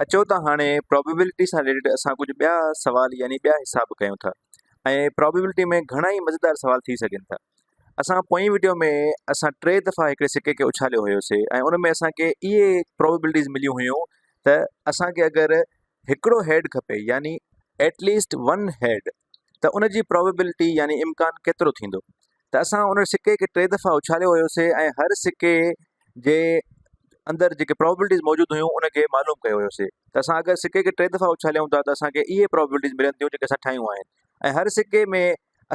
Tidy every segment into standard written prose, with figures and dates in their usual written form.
اچو ته هاڻي پرابيبلٽي سان رليٽيڊ اسان ڪجهه ٻيا سوال يعني ٻيا حساب ڪيون ٿا ۽ پرابيبلٽي ۾ گهڻا ئي مزيدار سوال ٿي سگهن ٿا. اسان پوئين وڊيو ۾ اسان ٽي دفعا هڪڙي سڪي کي اڇاليو هيوسي ۽ ان ۾ اسان کي اهي پرابيبلٽيز مليون هيون ته اسان کي اگر هڪڙو هيڊ کپي يعني ايٽ ليسٽ ون هيڊ ته ان جي پرابيبلٽي يعني امڪان ڪيترو ٿيندو ته اسان ان سڪي کي ٽي دفعا اڇاليو هيوسي ۽ هر سڪي جي اندر جيڪي پرابيبلٽيز موجود هيون ان کي معلوم ڪيو هيوسي ته اسان اگر سڪي کي ٽي دفعا اڇاليون ٿا ته اسان کي اهي پرابيبلٽيز ملن ٿيون جيڪي اسان ٺاهيون آهن ۽ هر سڪي ۾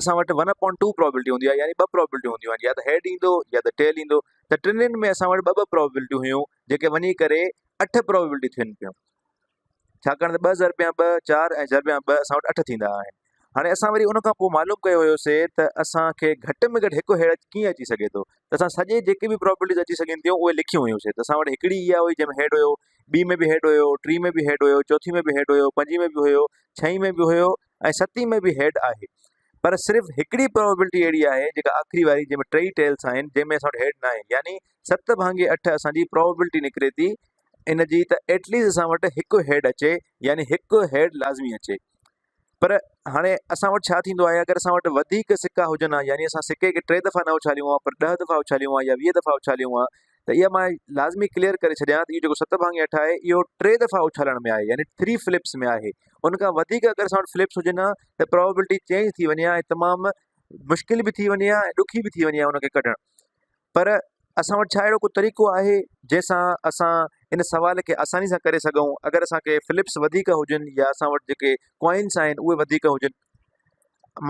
اسان وٽ ون اپون ٽو پرابيبلٽي هوندي آهي يعني ٻه پرابيبلٽيون هونديون آهن يا ته هيڊ ايندو يا ته ٽيل ايندو ته ٽنهن ۾ اسان وٽ ٻه ٻه پرابيبلٽيون هيون جيڪي وڃي ڪري اٺ پرابيبلٽي ٿين پيون ڇاڪاڻ ته ٻه ضرب يا ٻه چار ۽ ضرب يا ٻه اسان وٽ اٺ ٿيندا آهن. هاڻي اسان وري ان کان پوء معلوم ڪيو هيوسي ته اسان کي گهٽ ۾ گهٽ هڪ هيڊ ڪيئن اچي سگهي ٿو ته اسان سڄي جيڪي به پراپرٽيز اچي سگهن ٿيون اهي لکيون هيون سي ته اسان وٽ هڪڙي اها هئي جنهن ۾ هيڊ هيو ٻي ۾ به هيڊ هيو ٽي ۾ به هيڊ هيو چوٿين ۾ به هيڊ هيو پنجين ۾ به هيو ڇهين ۾ به هيو ۽ ستين ۾ به هيڊ آهي پر صرف هڪڙي پرابيبلٽي اهڙي آهي جيڪا آخري واري جنهن ۾ ٽئي ٽيلس آهن جنهن ۾ اسان وٽ هيڊ ناهي يعني ست ڀاڱي اٺ اسان جي پرابيبلٽي نڪري ٿي ان جي ته ايٽليسٽ اسان وٽ هڪ هيڊ اچي يعني هڪ هيڊ لازمي اچي پر هاڻي اسان وٽ ڇا ٿيندو آهي اگر اسان وٽ وڌيڪ سڪا هجن ها يعني اسان سڪي کي ٽي دفعا نه اڇاليون ها پر ڏهه دفعا اڇاليون ها يا 20 دفعا اڇاليون ها ته اها مان لازمي ڪليئر ڪري ڇڏيان ته اهو جيڪو ست ڀاڱي اٺ آهي اهو ٽي دفعا اڇالڻ ۾ آهي يعني ٿري فلپس ۾ آهي ان کان وڌيڪ اگر اسان وٽ فلپس هجن ها ته پرابيبلٽي چينج ٿي وڃي ها ۽ تمام مشڪل به ٿي وڃي ها ۽ ڏکي به ٿي وڃي ها ان کي ڪڍڻ پر اسان وٽ ڇا اهڙو ڪو طريقو آهي جنهن سان اسان ان سوال کي آساني سان ڪري سگهون اگر اسان کي فلپس وڌيڪ هجن يا اسان وٽ جيڪي ڪوائنس آهن اهي وڌيڪ هجن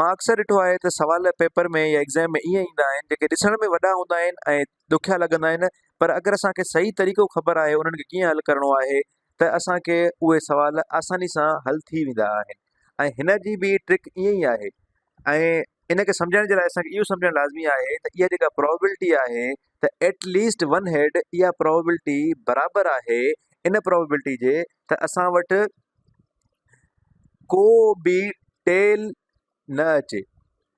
مان اڪثر ڏٺو آهي ته سوال پيپر ۾ يا ايگزام ۾ ائين ايندا آهن جيڪي ڏسڻ ۾ وڏا هوندا آهن ۽ ڏکيا لڳندا آهن پر اگر اسان کي صحيح طريقو خبر آهي انهن کي ڪيئن حل ڪرڻو آهي ته اسان کي اهي سوال آساني سان حل ٿي ويندا آهن ۽ هن جي به ٽرڪ ائين ئي آهي ۽ ان کي سمجهڻ جي لاء اسان کي اهو سمجهڻ لازمي آهي ته اها جيڪا پرابيبلٽي آهي ته ايٽ ليسٽ ون هيڊ اها پرابيبلٽي برابر آهي ان پرابيبلٽي جي ته اسان وٽ ڪو به ٽيل نه اچي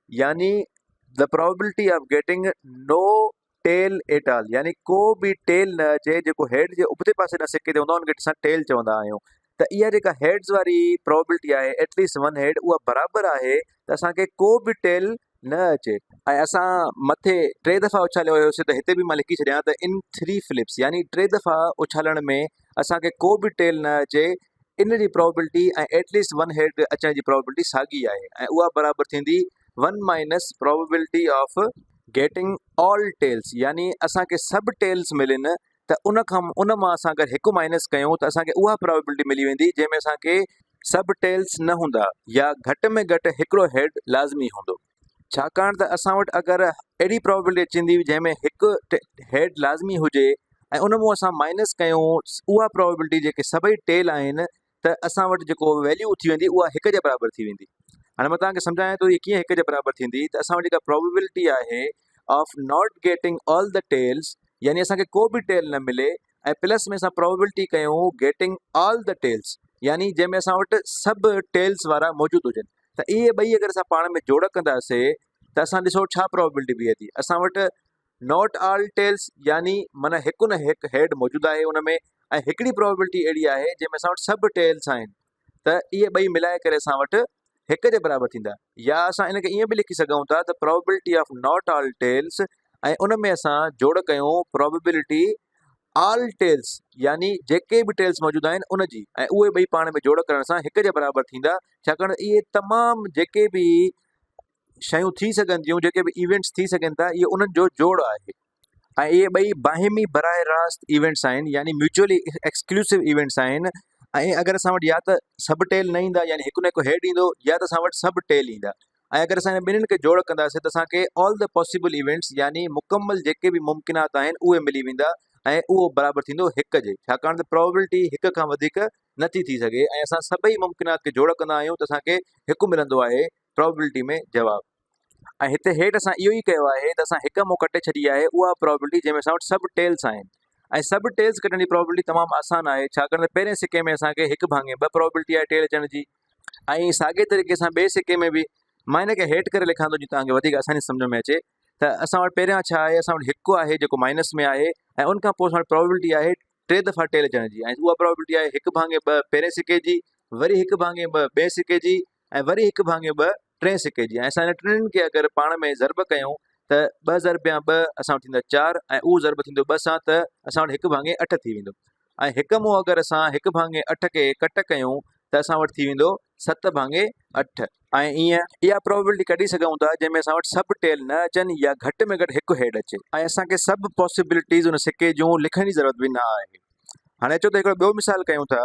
يعني the probability of getting no tail at all يعني ڪو به ٽيل نه اچي جيڪو هيڊ جي ابتي پاسي ڏانهن سڪي تي هوندو آهي ان کي اسان ٽيل چوندا آهيون ته اها جيڪا هيڊز واري پرابيبلٽي آهي ايٽ ليسٽ ون هيڊ اها برابر آهي ته اسان کي ڪو به ٽيل نه اچي. ۽ اسان مٿي ٽي دفعا اڇاليو هيوسي ته هتي به مان لکي ڇڏيان ته ان ٿري فلپس يعني ٽي دفعا اڇالڻ ۾ اسان کي ڪو به ٽيل نه اچي ان جي probability ۽ at least one head اچڻ جي پرابيبلٽي ساڳي آهي ۽ اها برابر ٿيندي one minus probability of getting all tails يعني اسان کي سڀ ٽيلس ملن ته ان کان ان مان اسان اگر هڪ مائنس ڪيون ته اسان کي اها پرابيبلٽي ملي ويندي جنهن ۾ اسان کي سڀ ٽيلس نه هوندا يا گهٽ ۾ گهٽ هڪڙو هيڊ لازمي هوندو. ڇاڪاڻ ته اسان وٽ اگر اهڙي پرابيبلٽي اچي ويندي جنهن ۾ هڪ هيڊ لازمي هجي ۽ ان مون اسان مائنس ڪيون اها پرابيبلٽي جيڪي سڀئي ٽيل آهن ته اسان وٽ جيڪو ويليو ٿي ويندي اها هڪ جي برابر ٿي ويندي هاڻي مان توهان کي سمجهايان ٿو هي ڪيئن هڪ جي برابر ٿيندي ته اسان وٽ جيڪا پرابيبلٽي آهي of not getting all the tails يعني اسان کي ڪو به ٽيل نه ملي ۽ پلس ۾ اسان پرابيبلٽي ڪيون گيٽنگ آل the tales يعني جنهن ۾ اسان وٽ سڀ ٽيلس وارا موجود هجن ته اهي ٻئي اگر اسان پاڻ ۾ جوڙ ڪنداسي ته اسان ڏسو ڇا پرابيبلٽي بيهي ٿي اسان وٽ not all tales يعني معنيٰ هڪ نه هڪ هيڊ موجود آهي ان ۾ ۽ هڪڙي پرابيبلٽي اهڙي آهي جنهن ۾ اسان وٽ سڀ ٽيلس آهن ته اهي ٻئي ملائي ڪري اسان وٽ هڪ جي برابر ٿيندا يا اسان ان کي ائين به لکي سگهون ٿا ته probability of not all tails ۽ ان ۾ اسان جوڙ ڪيون پرابيبلٽي آل ٽيلس يعني جيڪي به ٽيلس موجود آهن ان جي ۽ اهي ٻئي پاڻ ۾ جوڙ ڪرڻ سان هڪ جي برابر ٿيندا ڇاڪاڻ ته اهي تمام جيڪي به شيون ٿي سگهن ٿيون جيڪي به ايونٽس ٿي سگهن ٿا اهي انهن جو جوڙ آهي ۽ اهي ٻئي باهمي براهه راست ايونٽس آهن يعني ميوچولي ايڪسڪلوسو ايونٽس آهن ۽ اگر اسان وٽ يا ته سڀ ٽيل نه ايندا يعني هڪ نه هڪ هيڊ ايندو يا ته اسان وٽ سڀ ٽيل ايندا ۽ اگر اسان انهن ٻنهين کي جوڙ ڪنداسين ته اسان کي آل the possible events يعني مڪمل جيڪي به ممڪنات آهن اهي ملي ويندا ۽ اهو برابر ٿيندو هڪ جي ڇاڪاڻ ته پرابيبلٽي هڪ کان وڌيڪ نٿي ٿي سگهي ۽ اسان سڀئي ممڪنات کي جوڙ ڪندا آهيون ته اسان کي هڪ ملندو آهي پرابيبلٽي ۾ جواب. ۽ هتي هيٺ اسان اهو ئي ڪيو آهي ته اسان هڪ مون ڪٽي ڇڏي آهي اها پرابيبلٽي جنهن ۾ اسان وٽ سڀ ٽيلس آهن ۽ سڀ ٽيلس ڪٽڻ جي پرابيبلٽي تمام آسان آهي ڇاڪاڻ ته پهرين سڪي ۾ اسان کي هڪ ڀاڱي ٻه پرابيبلٽي آهي ٽيل اچڻ جي ۽ ساڳئي طريقي سان ٻئي سڪي ۾ به مان هن کي هيٺ ڪري لکان ٿو جيئن توهان کي وڌيڪ آساني سمجھ ۾ اچي ته اسان وٽ پهريان ڇا آهي اسان وٽ هڪ آهي جيڪو مائنس ۾ آهي ۽ ان کان پوء اسان وٽ پرابيبلٽي آهي ٽي دفعا ٽيل اچڻ جي ۽ اها پرابيبلٽي آهي هڪ ڀاڱي ٻه پهرين سڪي جي، وري هڪ ڀاڱي ٻه ٻئي سڪي جي ۽ وري هڪ ڀاڱي ٻه ٽئين سڪي جي ۽ اسان هن ٽنهن کي اگر پاڻ ۾ ضرب ڪيون ته ٻه ضرب يا ٻه اسان وٽ ٿيندا چار ۽ اهو ضرب ٿيندو ٻه سان ته اسان وٽ هڪ ڀاڱي اٺ ٿي ويندو ۽ هڪ مون اگر اسان هڪ ڀاڱي اٺ کي ڪٽ ڪيون ته اسان وٽ ٿي ويندو ست ڀاڱي اٺ. ۽ ائين اها پرابيبلٽي ڪڍي سگهون ٿا جنهن ۾ اسان وٽ سڀ ٽيل نه اچن يا گهٽ ۾ گهٽ هڪ هيڊ اچي. ۽ اسان کي سڀ پاسيبلٽيز ان سڪي جون لکڻ جي ضرورت به نه آهي. هاڻي اچو ته هڪڙو ٻيو مثال ڪيون ٿا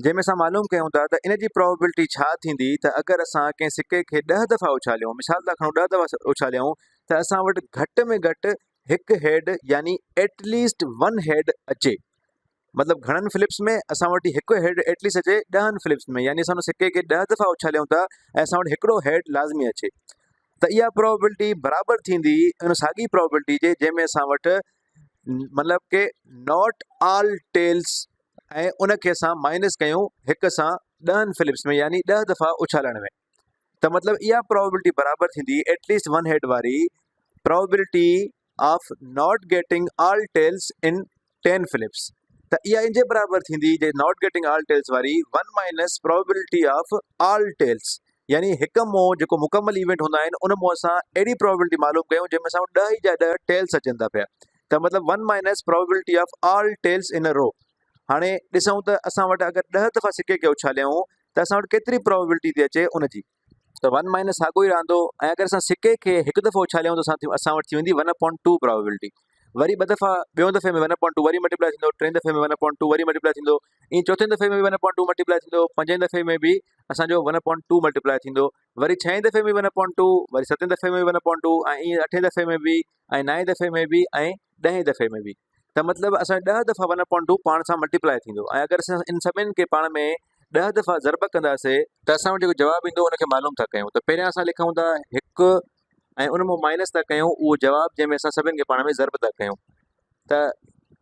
جنهن ۾ اسان معلوم ڪيون ٿا ته ان جي پرابيبلٽي ڇا ٿيندي ته اگر اسان ڪنهن سڪي کي ڏهه دفعا اڇاليون مثال ٿا کڻون ڏهه دفعا اڇاليون ته اسان وٽ گهٽ ۾ گهٽ هڪ هيڊ يعني ايٽ ليسٽ ون هيڊ اچي. مطلب گهڻن فلپس ۾ اسان وٽ هڪ هيڊ ايٽليسٽ اچي ڏهن فلپس ۾ يعني اسان ان سڪي کي ڏهه دفعا اڇاليون ٿا ۽ اسان وٽ هڪڙو هيڊ لازمي اچي ته اها پرابيبلٽي برابر ٿيندي ان ساڳي پرابيبلٽي جي جنهن ۾ اسان وٽ مطلب ڪي not all tails ۽ ان کي اسان مائنس ڪيون هڪ سان ڏهن فلپس ۾ يعني ڏهه دفعا اڇالڻ ۾ ته مطلب اها پرابيبلٽي برابر ٿيندي ايٽليسٽ ون هيڊ واري probability of not getting all tails in 10 flips ته اها ان جي برابر ٿيندي جي not getting all tails واري 1 minus probability of all tails يعني هڪ مون جيڪو مڪمل ايونٽ هوندا آهن ان مون اسان اهڙي پرابيبلٽي معلوم ڪيون جنهن ۾ اسان وٽ 10 ئي جا 10 ٽيلس اچن ٿا پيا ته مطلب 1 minus probability of all tails in row هاڻي ڏسون ته اسان وٽ اگر 10 دفعا سڪي کي اڇاليون ته اسان وٽ ڪيتري پرابيبلٽي ٿي اچي ان جي ته ون مائنس ساڳيو ئي رهندو ۽ اگر اسان سڪي کي هڪ دفعو اڇاليون ته اسان اسان وٽ ٿي ويندي ون اپون ٽو پرابيبلٽي وري ٻه دفعا ٻيون دفعي ۾ ون اپون ٽو وري ملٽيپلائي ٿيندو ٽئين دفعي ۾ ون اپون ٽو وري ملٽيپلائي ٿيندو ائين چوٿين دفعي ۾ به ون اپون ٽو ملٽيپلائي ٿيندو پنجين دفعي ۾ به اسانجو ون اپون ٽو ملٽيپلائي ٿيندو وري ڇهين دفعي ۾ ون اپون ٽو وري ستين دفعي ۾ ون اپون ٽو ۽ ائين اٺين دفعي ۾ به ۽ نائين دفعي ۾ به ۽ ڏهين دفعي ۾ به ته مطلب اسان ڏهه دفعا ون اپون ٽو پاڻ سان ملٽيپلائي ٿيندو ۽ اگر اسان ان سڀني کي پاڻ ۾ ڏهه دفعا ضرب ڪنداسي ته اسان وٽ جيڪو جواب ايندو ان کي معلوم ٿا ڪيون ته پهريان اسان لکون ٿا هڪ ۽ ان مان مائنس ٿا ڪيون اهو جواب جنهن ۾ اسان سڀني کي پاڻ ۾ ضرب ٿا ڪيون ته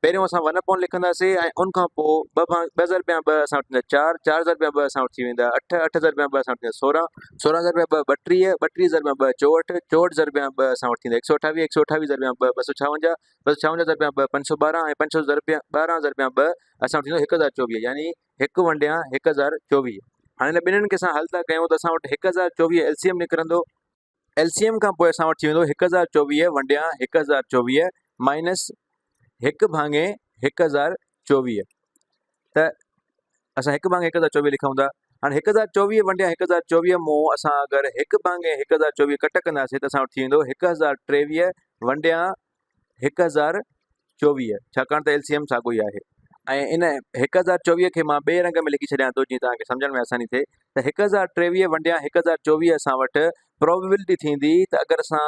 پهريون اسان ون اپون لکنداسي ۽ ان کان پوء ٻه ڀاڱي ٻه ضرب يا ٻه اسان وٽ ٿيندا چار، چار ضرب يا ٻه اسان وٽ ٿي ويندا اٺ، اٺ ضرب يا ٻه اسان وٽ ٿيندا سورهن، سورهن ضرب يا ٻه ٻٽيهه، ٻٽيهه ضرب يا ٻه چوهٺ، چوهٺ ضرب يا ٻه اسان وٽ ٿيندا هڪ سؤ اٺاويهه، هڪ سؤ اٺاويهه ضرب يا ٻه ٻه سؤ ڇاونجاهه، ٻه سؤ ڇاونجاهه ضرب يا ٻه پنج سؤ ٻارهن ۽ پنج سؤ ضرب يا ٻارهن ضرب يا ٻه اسان وٽ ٿيندو هڪ هزار چوويهه يعني هڪ ونڊيان هڪ هزار چوويهه. هاڻي هن ٻنهين کي اسان حل ٿا ڪيون ته اسان وٽ هڪ هزار چوويهه ايل سي ايم نڪرندو. ايل سي ايم کان پوء اسان وٽ ٿي ويندو 1024 ونڊيان 1024 مائنس هڪ ڀاڱي 1024 ته اسان هڪ ڀاڱي 1024 لکون ٿا هاڻي 1024 ونڊيان 1024 مون اسان اگر هڪ ڀاڱي 1024 ڪٽ ڪنداسين ته اسان وٽ ٿي ويندو 1023 ونڊيان 1024 ڇاڪاڻ ته ايل سي ايم ساڳيو ئي آهي ۽ ان 1024 کي مان ٻئي رنگ ۾ لکي ڇڏيان ٿو جيئن توهان کي سمجهڻ ۾ آساني ٿئي ته 1023 ونڊيان 1024 اسان وٽ پرابيبلٽي ٿيندي ته اگر اسان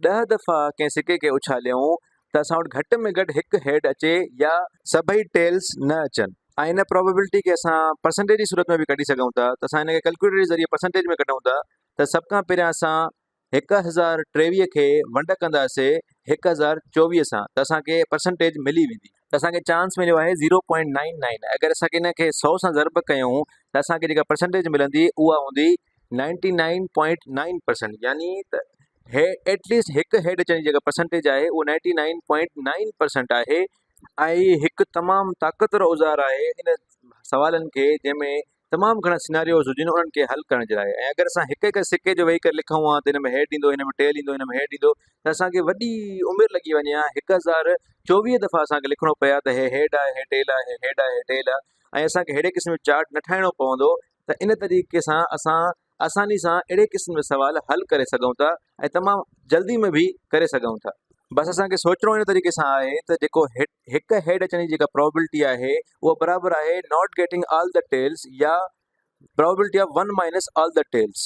ڏهه دفعا ڪنهن سڪي کي اڇاليون ته اسان وٽ گهٽ ۾ گهٽ هڪ هيڊ اچي يا سڀئي ٽيلز نه اچن ۽ ان پرابيبلٽي کي اسان پرسنٽيج جي صورت ۾ به ڪڍي سگهون ٿا ته اسان ان کي ڪلڪوليٽر جي ذريعي پرسنٽيج ۾ ڪڍون ٿا ته سڀ کان پهريان اسان 1023 کي ونڊ ڪنداسي 1024 سان ته اسان کي پرسنٽيج ملي ويندي ته اسان کي چانس مليو آهي زيرو پوائنٽ نائن نائن اگر اسان ان کي سو سان ضرب ڪيون ته اسان کي جيڪا پرسنٽيج ملندي اها هوندي ninety nine point nine percent يعني ته هي ايٽ ليسٽ هڪ هيڊ اچڻ جي جيڪا پرسنٽيج آهي اهو ninety nine point nine percent آهي ۽ هڪ تمام طاقتور اوزار آهي ان سوالن کي جنهن ۾ تمام گهڻا سيناريوز هجن انهن کي حل ڪرڻ جي لاء ۽ اگر اسان هڪ هڪ سڪي جو ويهي ڪري لکون ها ته هن ۾ هيڊ ايندو هن ۾ ٽيل ايندو هن ۾ هيڊ ايندو ته اسان کي وڏي عمر لڳي وڃي ها 1024 دفعا اسان کي لکڻو پئي ها ته هي هيڊ آهي هي ٽيل آهي هي هيڊ آهي هي ٽيل آهي ۽ اسان کي ههڙي قسم جو چارٽ نه ٺاهڻو پوندو ته ان طريقي سان اسان آساني سان اهڙي قسم جا سوال حل ڪري سگهون ٿا ۽ تمام جلدي ۾ به ڪري سگهون ٿا. بس اسان کي سوچڻو ان طريقي سان آهي ته جيڪو هڪ هيڊ اچڻ جي جيڪا پرابيبلٽي آهي اها برابر آهي not getting all the tails يا probability of one minus all the tails.